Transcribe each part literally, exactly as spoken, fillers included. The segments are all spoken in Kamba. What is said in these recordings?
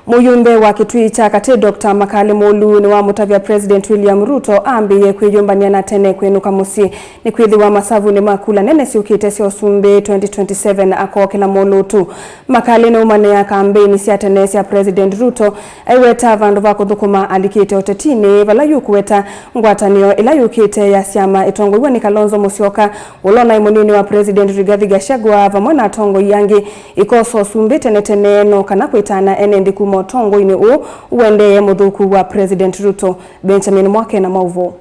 Mũyumbe wa Kĩtui kya Katĩ, Doctor Makali Mũlu, nĩwamũtavya President William Ruto ambĩĩe kwĩyũmbany'a na tene kwĩnũka mũsyĩ, nĩkwĩthĩwa masavunĩ ma kula nene syũkĩte sya ũsumbĩ twenty twenty-seven akookĩla mũlũtu. Makali nĩumanĩaa kambeini sya tene sya President Ruto, aiweta vandũ va kũthũkũma alikĩte ũtetinĩ, vala yu kũweta ngwatanĩo ĩla yũkĩte ya syama ĩtongoiw'e nĩ Kalonzo Musyoka, ũla ũnaĩ mũnini wa President Rigathi Gachagua, vamwe na atongoi angĩ ikosa ũsumbĩ tene tene, no kana kwĩtana ene nthĩ kuma ũtongoinĩ ũũ ũendee mũthũku wa President Ruto. Benjamin Mwake na maũvoo.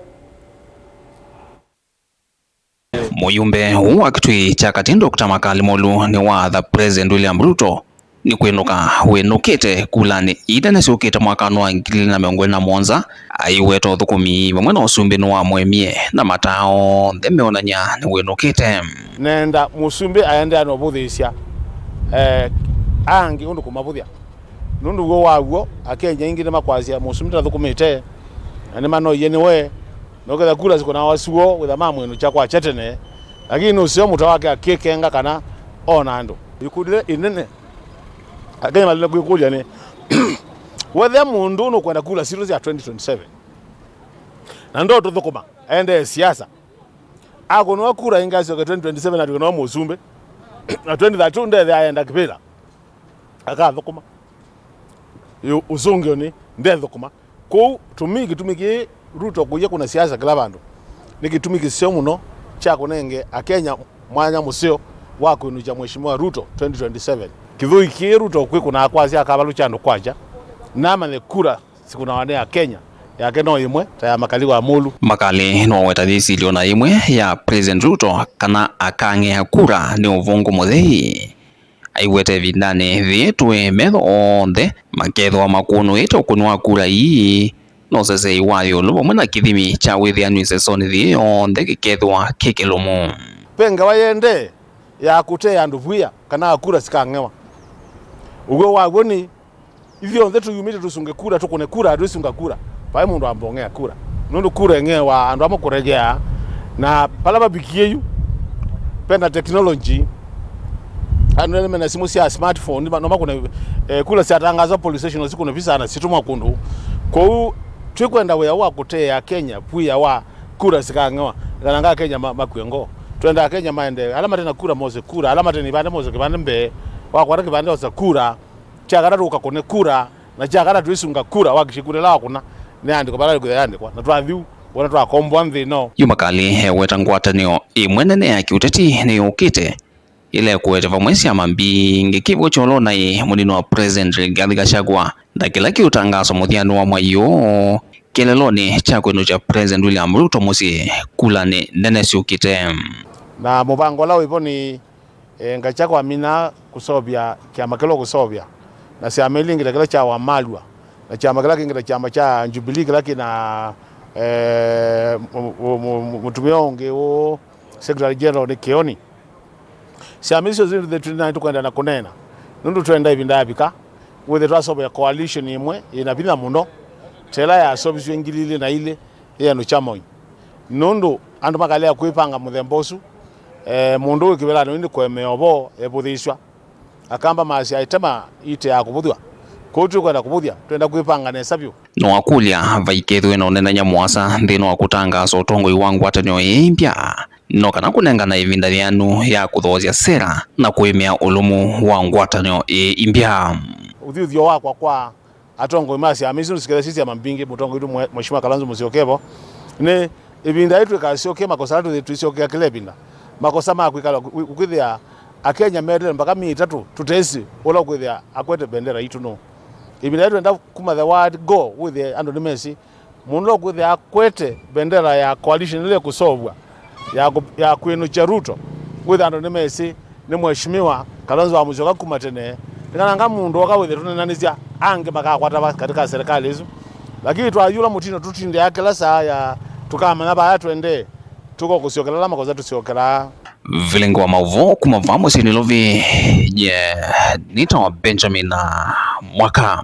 Mũyumbe ũũ wa Kĩtui kya Katĩ, Doctor Makali Mũlu, nĩwaatha President William Ruto nĩ kwĩnũka wĩnũkĩte kulanĩ ii nene syũkĩte mwakanĩ wa ngili ilĩ na mĩongo ĩlĩ na mũonza, aiweta ũthũkũmi vamwe na ũsumbĩ nĩwamũemie na mataa onthe meonany'a nĩwĩnũkĩte. Nenda mũsumbĩ aendeea na ũvũthĩĩsya, eh, angĩ ũndũ kũmavũthya. Nũndũ w'o wa w'o, Akenya aingĩ nĩmakwasya mũsumbĩ ndathũkũmĩte, na nĩmanoie nĩwe, na ũkethĩa kula sikũnawa suo, wĩtha mamwĩnũkya kwakya tene, lakini nũseo mũtwe wake akĩkenga kana ona andũ. Ikundi ĩnene, Akenya malenda kwĩkũlya nĩ, wethĩa mũndũ nũkwenda kula sitũ sya twenty twenty-seven, na ndotũthũkũma, aendee siasa, akũnwa kura ĩngĩ asyoke twenty twenty-seven atw'ĩke no mũsumbĩ, na twenty thirty-two ndethĩa aenda kĩvĩla, akathũkũma. Yu, ũsũngĩo nĩ ndethũkũma. Kwoou, to me, kĩtumi kĩĩ Ruto kũya kuna siasa kĩla vandũ nĩ kĩtumi kĩseo mũno kya kũnenge Akenya mwanya mũseo wa kwĩnũkya Mheshimiwa Ruto twenty twenty-seven. Kĩthũi kĩĩ Ruto kwĩkũnaa kwasya akavalũkya andũ kwakya, namanye kura sikũnawa nĩ Akenya, yake no ĩmwe ta ya Makali wa Mũlu. Makali noweta yĩsilyo na ĩmwe ya President Ruto kana akang'ea kura nĩ ũvũngũ mũthei. Aiweta ĩvindanĩ yĩĩ tũĩ metho onthe makethĩwa makũnũĩte ũkũni wa kura ii, no ũsesei wa ĩũlũ vamwe na kĩthimi kya wĩthĩanw'a ĩsesonĩ yĩĩ yonthe kĩkethĩwa kĩ kĩlũmu. Ve ngewa yĩendee ya kũtea andũ vwia kana kura sikang'ewa. Ũw'o wa w'o nĩ, ithyonthe tũyumĩte tũsunge kura, tũkũne kura, twĩsunga kura. Vai mũndũ ambong'ea kura. Nũndũ kura ĩng'ewa andũ amwe kũregea. Na vala vavikie yu, vena technology. Andũ nĩ mena simũ sya smartphone, no makũne, eh, kura syatangaswa police station, sikũne visa na situmwa kũndũ. Kwoou, twĩkwenda wĩa wa kũtea Kenya vwia wa kura sikang'ewa, kana nga Kenya ma-, makue ngoo. Twenda Kenya maendee. Ala mate na kura mose kura, ala mate na ivande mose kĩvande mbee, wakwata kĩvande osa kura. Kya katatũ ũkakũne kura, na kya kana twĩsunga kura, wakisye kura ĩla wakũna nĩyaandĩkwa vala ĩkwĩthĩa yaandĩkwa, na twathiu wona twakomboa nthĩ ĩno. Yu Makali eweta ngwatanĩo ĩmwe nene ya kĩũteti nĩyũkĩte, ĩla ĩkũete vamwe syama mbingĩ kĩw'ũ kya ũla ũnaĩ mũnini wa President Rigathi Gachagua, na kĩla kĩũtangaso mũthyanĩ wa mwai ũũ kĩelelonĩ kya kwĩnũkya President William Ruto mũsyĩ kulanĩ nene syũkĩte. Na mũvango ũla wĩvo nĩ, e, Gachagua amina kũseũvya kĩama kĩla ũkũseũvya, na syama ilĩ ingĩ ta kĩla kya Wamalwa, na kyama kĩla kĩngĩ ta kyama kya Jubilee kĩla kĩna, e, mũ-, mũ-, mũ-, mũtumĩa ũngĩ ũũ Secretary General nĩ Kĩoni. Syama icio syonthe twĩ naĩ tũkwenda na kũneena, nũndũ twenda ĩvinda yavika wĩthĩe twaseũvya coalition ĩmwe ĩna vinya mũno, ta ĩla yaseũvisye ngili ilĩ na ilĩ ĩeno kya Moi. Nũndũ andũ makalea kwĩvanga mũthemba ũsu, e, mũndũ wĩ kĩvelanĩ ũyũ nĩ kũemea ũvoo evũthĩĩsw'a. Akamba maasya, "Ĩtema ite ya kũvũthw'a." Kwoou tũikwenda kũvũthya, twenda kwĩvanga nesa vyũ. Nĩwakũlya vaikethĩwe na ũnenany'a mũasa nthĩnĩ wa kũtangaasa ũtongoi wa ngwatanĩo ĩĩ mbya, no kana kũnengana ĩvinda yĩanu ya kũthoosya sera na kũĩmĩa ũlũmu wa ngwatanĩo ĩĩ mbya. Ũthyũthyo wakwa kwa atongoi ma syama isu nĩsikethĩwa syĩ syama mbingĩ, mũtongoi witũ mwe-, Mheshimiwa Kalonzo Musyoka evo, nĩ ĩvinda yĩĩ tũikasyoke makosa ala tũthi-, tũisyokea kĩla ĩvinda. Makosa ma kwĩkala kwĩ-, kwĩthĩa Akenya meteele mpaka myei ĩtatũ tũtesĩ ũla ũkwĩthĩa akwete bendera yitũ nũũ. Ĩvinda yĩĩ twenda kuma the word go, wĩthĩe andũ nĩmesĩ mũndũ ũla ũkwĩthĩa akwete bendera ya coalition ĩla ĩkũseũvw'a ya kũ-, ya kwĩnũkya Ruto, wĩthĩa andũ nĩmesĩ nĩ Mheshimiwa Kalonzo wa Musyoka kuma tene. Nĩkananga mũndũ oka wĩthĩe tũnenanĩsya angĩ makakwata va katika serikali ĩsu. Lakini twayũla mũtino tũtindĩa kĩla saa ya tũkamanya vaya twendee, tũkokũsyokela ala makosa tũsyokelaa. Vilingi wa maũvoo kuma vaa mũsyĩ Nairobi, nye nĩtawa Benjamin Mwaka.